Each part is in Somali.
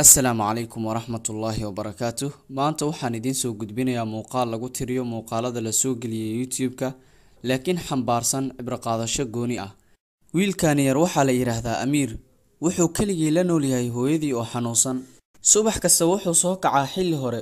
Assalaamu calaykum waraxmatullaahi wabarakaatuh. Maanta waxaan idiin soo gudbinayaa muuqaal lagu tiriyo muuqaalada la soo geliyay YouTube-ka, laakiin xambaarsan cibro qaadasho gooni ah. Wiilkani yar waxaa la yidhaahdaa Amiir. Wuxuu keligii la nool yahay hooyadii oo xanuunsan. Subax kasta wuxuu soo kacaa xilli hore,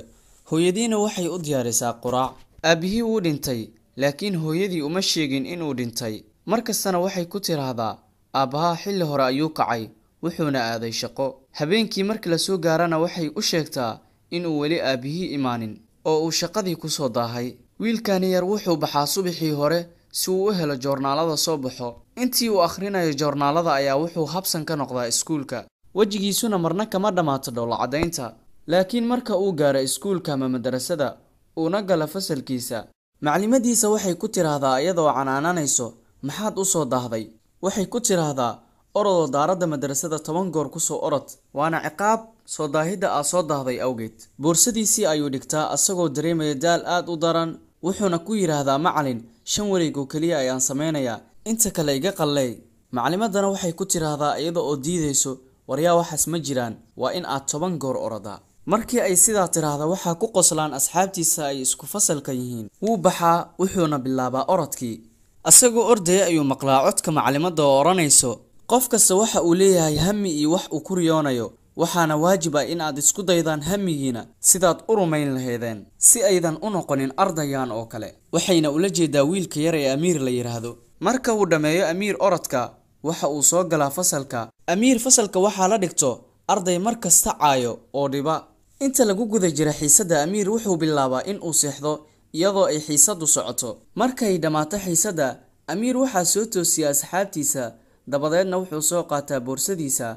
hooyadiina waxay u diyaarisaa quraac. Aabbihii wuu dhintay, laakiin hooyadii uma sheegin inuu dhintay. Mar kastana waxay ku tiraahdaa, aabbahaa xilli hore ayuu kacay, wuxuuna aaday shaqo. Habeenkii markii la soo gaarana waxay u sheegtaa inuu weli aabbihii imaanin oo uu shaqadii ku soo daahay. Wiilkani yar wuxuu baxaa subaxii hore si uu u helo joornaalada soo baxo. Intii uu akhrinayo joornaalada ayaa wuxuu habsan ka noqdaa iskuulka. Wejigiisuna marna kama dhammaato dhoolla-caddaynta. Laakiin marka uu gaaro iskuulka ama madrasada, uuna galo fasalkiisa, maclimadiisa waxay ku tiraahdaa iyadoo canaananayso, maxaad u soo daahday? Waxay ku tiraahdaa, orodoo daaradda madrasada 10 goor ku soo orod, waana ciqaab soo daahidda aad soo daahday awgeed. Boorsadiisii ayuu dhigtaa asagoo dareemaya daal aad u daran, wuxuuna ku yidhaahdaa macalin, 5 wareeg oo keliya ayaan sameynayaa, inta kale iga qalleey. Maclimadana waxay ku tiraahdaa iyada oo diidayso, waryaa waxaas ma jiraan, waa in aad 10 goor orodaa. Markii ay sidaa tiraahda waxaa ku qoslaan asxaabtiisa ay isku fasalka yihiin. Wuu baxaa, wuxuuna bilaabaa orodkii. Asagoo ordaya ayuu maqlaa codka maclimadda oo odhanayso, qof kasta waxa uu leeyahay hami iyo wax uu ku riyoonayo, waxaana waajib ah in aad isku daydaan hamigiina sidaad u rumayn lahaydeen, si aydan u noqonin ardaygan oo kale. Waxayna ula jeedaa wiilka yar ee Amiir la yidhaahdo. Marka uu dhammeeyo Amiir orodka, waxa uu soo galaa fasalka. Amiir fasalka waxaa la dhigto arday mar kasta caayo oo dhiba. Inta lagu guda jira xiisadda, Amiir wuxuu bilaabaa in uu seexdo iyadoo ay xiisaddu socoto. Markay dhammaato xiisadda, Amiir waxaa soo toosiya asxaabtiisa, dabadeedna wuxuu soo qaataa boorsadiisa.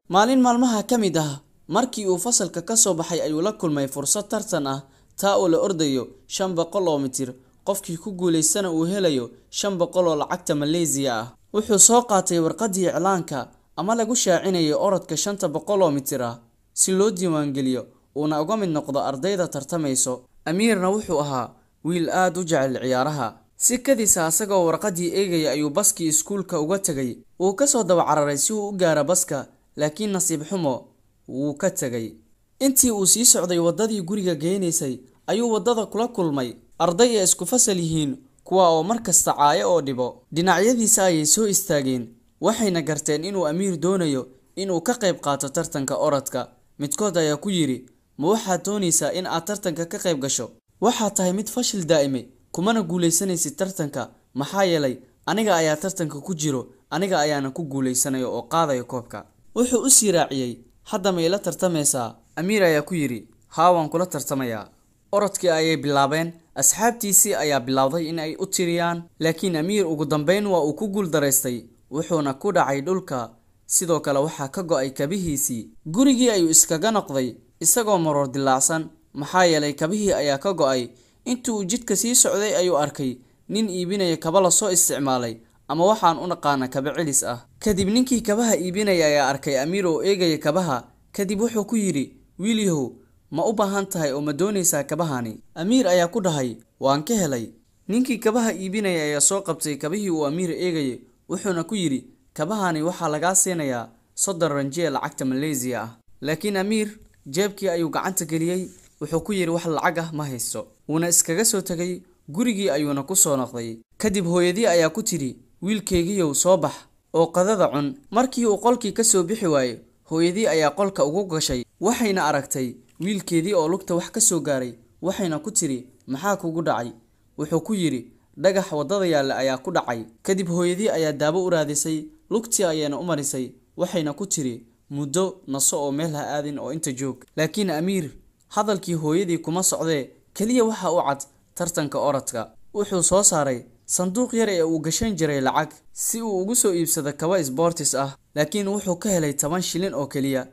Maalin maalmaha ka mid ah, markii uu fasalka ka soo baxay ayuu la kulmay fursad tartan ah, taa oo la ordayo 500 oo mitir, qofkii ku guulaystana uu helayo 500 oo lacagta Malaysia ah. Wuxuu soo qaatay warqaddii iclaanka ama lagu shaacinayay orodka 500 oo mitir ah si loo diiwaangeliyo uuna uga mid noqdo ardayda tartamayso. Amiirna wuxuu ahaa wiil aad u jecel ciyaaraha. Si kadisa asagoo warqaddii eegaya ayuu baskii iskuulka uga tegay. Wuu ka soo daba cararay si uu u gaaro baska, laakiin nasiib xumo wuu ka tegay. Intii uu sii socday waddadii guriga geynaysay ayuu waddada kula kulmay arday ay isku fasal yihiin, kuwa oo mar kasta caayo oo dhibo. Dhinacyadiisa ayay soo istaageen, waxayna garteen inuu Amiir doonayo inuu ka qayb qaato tartanka orodka. Midkood ayaa ku yidhi, ma waxaad doonaysaa in aad tartanka ka qayb gasho? Waxaad tahay mid fashil daa'imay, kumana guulaysanaysid tartanka, maxaa yeelay aniga ayaa tartanka ku jiro, aniga ayaana ku guulaysanayo oo qaadayo koobka. Wuxuu u sii raaciyey, hadda ma ila tartamaysaa? Amiir ayaa ku yidhi, haa waan kula tartamayaa. Orodkii ayay bilaabeen, asxaabtiisii ayaa bilowday in ay u tiriyaan, laakiin Amiir ugu dambeyn waa uu ku guuldaraystay, wuxuuna ku dhacay dhulka. Sidoo kale waxaa ka go'ay kabihiisii. Gurigii ayuu iskaga noqday isagoo maroor dilaacsan, maxaa yeelay kabihii ayaa ka go'ay. Intii uu jidka sii socday ayuu arkay nin iibinaya kaba la soo isticmaalay ama waxaan u naqaana kaba celis ah. Kadib ninkii kabaha iibinaya ayaa arkay Amiir oo eegaya kabaha. Kadib wuxuu ku yidhi, wiilyahow, ma u baahan tahay oo ma doonaysaa kabahani? Amiir ayaa ku dhahay, waan ka helay. Ninkii kabaha iibinaya ayaa soo qabtay kabihii uu Amiir eegayay, wuxuuna ku yidhi, kabahani waxaa lagaa siinayaa 30 ranji lacagta Malaysia ah. Laakiin Amiir jeebkii ayuu gacanta geliyey, wuxuu ku yidhi wax lacag ah ma haysto. Wuuna iskaga soo tegay, gurigii ayuuna ku soo noqday. Kadib hooyadii ayaa ku tidhi, wiilkaygiiyow soo bax oo qadada cun. Markii uu qolkii ka soo bixi waayey, hooyadii ayaa qolka ugu gashay, waxayna aragtay wiilkeedii oo lugta wax ka soo gaaray, waxayna ku tidhi, maxaa kugu dhacay? Wuxuu ku yidhi, dhagax waddada yaalla ayaa ku dhacay. Kadib hooyadii ayaa daawo u raadisay, lugtii ayayna u marisay, waxayna ku tidhi, muddo naso oo meel ha aadin oo inta joog. Laakiin Amiir hadalkii hooyadii kuma socdee, keliya waxa u cad tartanka orodka. Wuxuu soo saaray sanduuq yar ee uu gashan jiray lacag si uu ugu soo iibsado kaba isboortis ah, laakiin wuxuu ka helay 10 shilin oo keliya.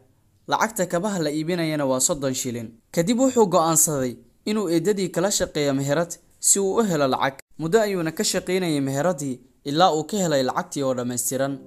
Lacagta kabaha la iibinayana waa 30 shilin. Kadib wuxuu go'aansaday inuu eedadii kala shaqeeyo meherad si uu u helo lacag. Muddo ayuuna ka shaqaynayay meheradii ilaa uu ka helay lacagtii oo dhammaystiran.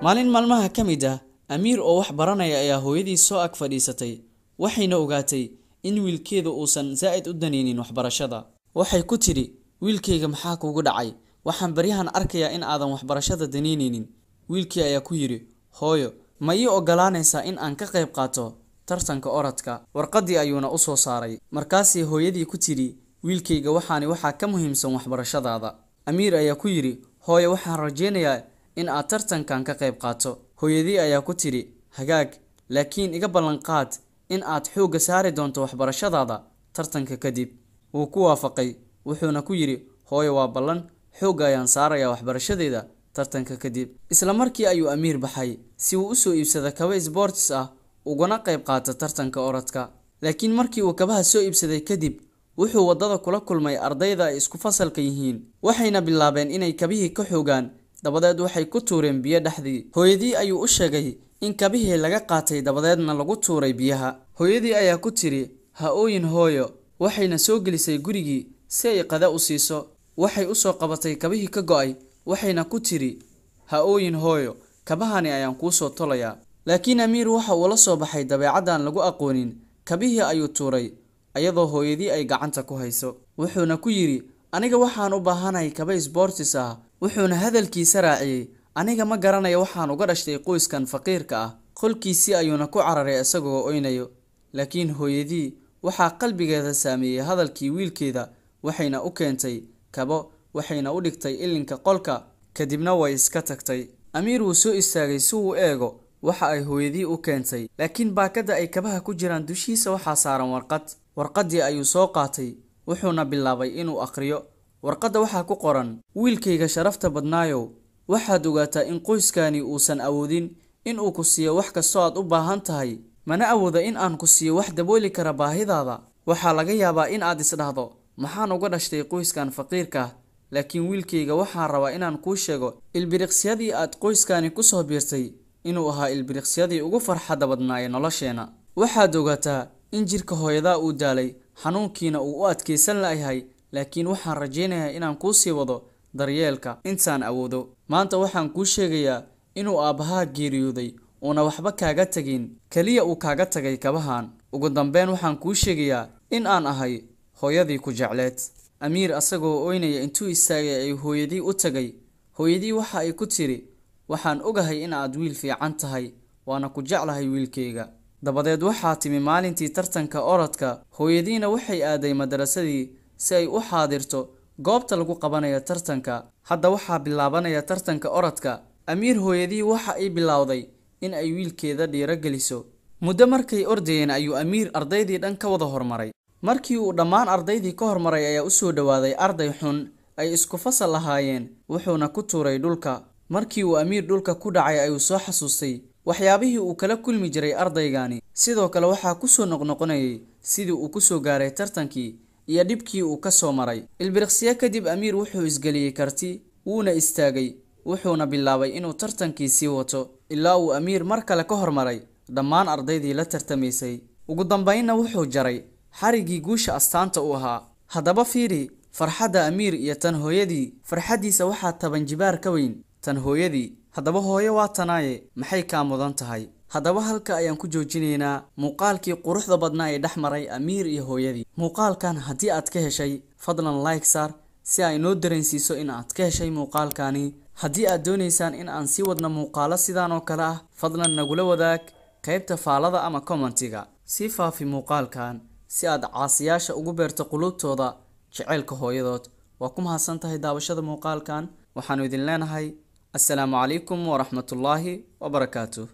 Maalin maalmaha ka mid ah, Amiir oo wax baranaya ayaa hooyadii soo ag fadhiisatay, waxayna ogaatay in wiilkeedu uusan zaa'id u daneynin waxbarashada. Waxay ku tidhi, wiilkayga maxaa kugu dhacay? Waxaan baryahan arkayaa in aadan waxbarashada daneyneynin. Wiilkii ayaa ku yidhi, hooyo, ma ii ogolaanaysaa in aan ka qayb qaato tartanka orodka? Warqaddii ayuuna u soo saaray. Markaasay hooyadii ku tidhi, wiilkayga waxaani waxaa ka muhiimsan waxbarashadaada. Amiir ayaa ku yidhi, hooyo, waxaan rajaynayaa in aad tartankan ka qayb qaato. Hooyadii ayaa ku tidhi, hagaag, laakiin iga ballan qaad in aad xoogga saari doonto waxbarashadaada tartanka kadib. Wuu ku waafaqay, wuxuuna ku yidhi, hooyo, waa ballan, xoogga ayaan saarayaa waxbarashadeeda tartanka kadib. Isla markii ayuu Amiir baxay si uu u soo iibsado kaba sports ah ugana qayb qaata tartanka orodka. Laakiin markii uu kabaha soo iibsaday kadib, wuxuu waddada kula kulmay ardayda ay isku fasalka yihiin, waxayna bilaabeen inay kabihii ka xoogaan, dabadeed waxay ku tuureen biyo dhexdii. Hooyadii ayuu u sheegay in kabihii laga qaatay dabadeedna lagu tuuray biyaha. Hooyadii ayaa ku tiri, ha ooyin hooyo, waxayna soo gelisay gurigii si ay qada u siiso. Waxay u soo qabatay kabihii ka go'ay, waxayna ku tiri, ha ooyin hooyo, kabahani ayaan kuu soo tolayaa. Laakiin Amiir waxa uu la soo baxay dabeecaddan lagu aqoonin, kabihii ayuu tuuray ayadoo hooyadii ay gacanta ku hayso. Wuxuuna ku yidhi, aniga waxaan u baahanahay kaba sports ah. Wuxuuna hadalkiisa raaciyey, aniga ma garanayo waxaan uga dhashtay qoyskan faqiirka ah. Qolkiisii ayuuna ku cararay isagoo oynayo. Laakiin hooyadii waxaa qalbigeeda saameeyey hadalkii wiilkeeda, waxayna u keentay kabo, waxayna u dhigtay ilinka qolka, kadibna way iska tagtay. Amiir wuu soo istaagay si uu u eego waxa ay hooyadii u keentay, laakiin baakada ay kabaha ku jiraan dushiisa waxaa saaran warqad. Warqaddii ayuu soo qaatay, wuxuuna bilaabay inuu akhriyo. Warqadda waxaa ku qoran, wiilkayga sharafta badnaayow, waxaad ogaataa in qoyskani uusan awoodin in uu ku siiyo wax kastoo aad u baahan tahay, mana awoodo in aan ku siiyo wax dabooli kara baahidaada. Waxaa laga yaabaa in aad isdhahdo, maxaan uga dhashtay qoyskan faqiirka ah? Laakiin wiilkayga waxaan rabaa inaan kuu sheego ilbiriqsyadii aad qoyskani ku soo biirtay inuu ahaa ilbiriqsyadii ugu farxadda badnaa ee nolosheena. Waxaad ogaataa in jirka hooyadaa uu daalay, xanuunkiina uu u adkaysan la'yahay, laakiin waxaan rajaynayaa inaan kuu sii wado daryeelka intaan awoodo. Maanta waxaan kuu sheegayaa inuu aabbahaa geeriyooday uuna waxba kaaga tagin, kaliya uu kaaga tagay kabahan. Ugu dambeyn waxaan kuu sheegayaa in aan ahay hooyadii ku jecleed. Amiir asagoo oynaya intuu istaagay ay hooyadii u tagay. Hooyadii waxa ay ku tiri, waxaan ogahay in aad wiil fiican tahay, waana ku jeclahay wiilkayga. Dabadeed waxaa timi maalintii tartanka orodka. Hooyadiina waxay aaday madrasadii si ay u xaadirto goobta lagu qabanayo tartanka. Hadda waxaa bilaabanaya tartanka orodka. Amiir hooyadii waxa ay bilowday in ay wiilkeeda dhiirogeliso. Muddo markay ordayeen ayuu Amiir ardaydii dhan ka wada hormaray. Markii uu dhammaan ardaydii ka hormaray ayaa u soo dhawaaday arday xun ay isku fasal lahaayeen, wuxuuna ku tuuray dhulka. Markii uu Amiir dhulka ku dhacay ayuu soo xasuustay waxyaabihii uu kala kulmi jiray ardaygani. Sidoo kale waxaa ku soo noqnoqonayay sidii uu ku soo gaaray tartankii iyo dhibkii uu ka soo maray. Ilbiriqsiyo kadib Amiir wuxuu isgeliyey karti, wuuna istaagay, wuxuuna bilaabay inuu tartankii sii wato ilaa uu Amiir mar kale ka hormaray dhammaan ardaydii la tartamaysay. Ugu dambeynna wuxuu jaray xariggii guusha astaanta u ahaa. Haddaba fiiri farxadda Amiir iyo tan hooyadii. Farxaddiisa waxaa taban jibaar ka weyn tan hooyadii. Haddaba hooyo waa tanaaye, maxay kaa mudan tahay? Haddaba halka ayaan ku joojinaynaa muuqaalkii quruxda badnaa ee dhex maray Amiir iyo hooyadii. Muuqaalkan haddii aad ka heshay, fadlan like saar si ay noo dareensiiso in aad ka heshay muuqaalkani. Haddii aad doonaysaan in aan sii wadno muuqaalo sidaan oo kale ah, fadlan nagula wadaag qaybta faalada ama commentiga. Sii faafi muuqaalkan si aad caasiyaasha ugu beerto quluubtooda jaceylka hooyadood. Waa ku mahadsan tahay daawashada muuqaalkan. Waxaanu idin leenahay assalaamu calaykum waraxmatullaahi wabarakaatuh.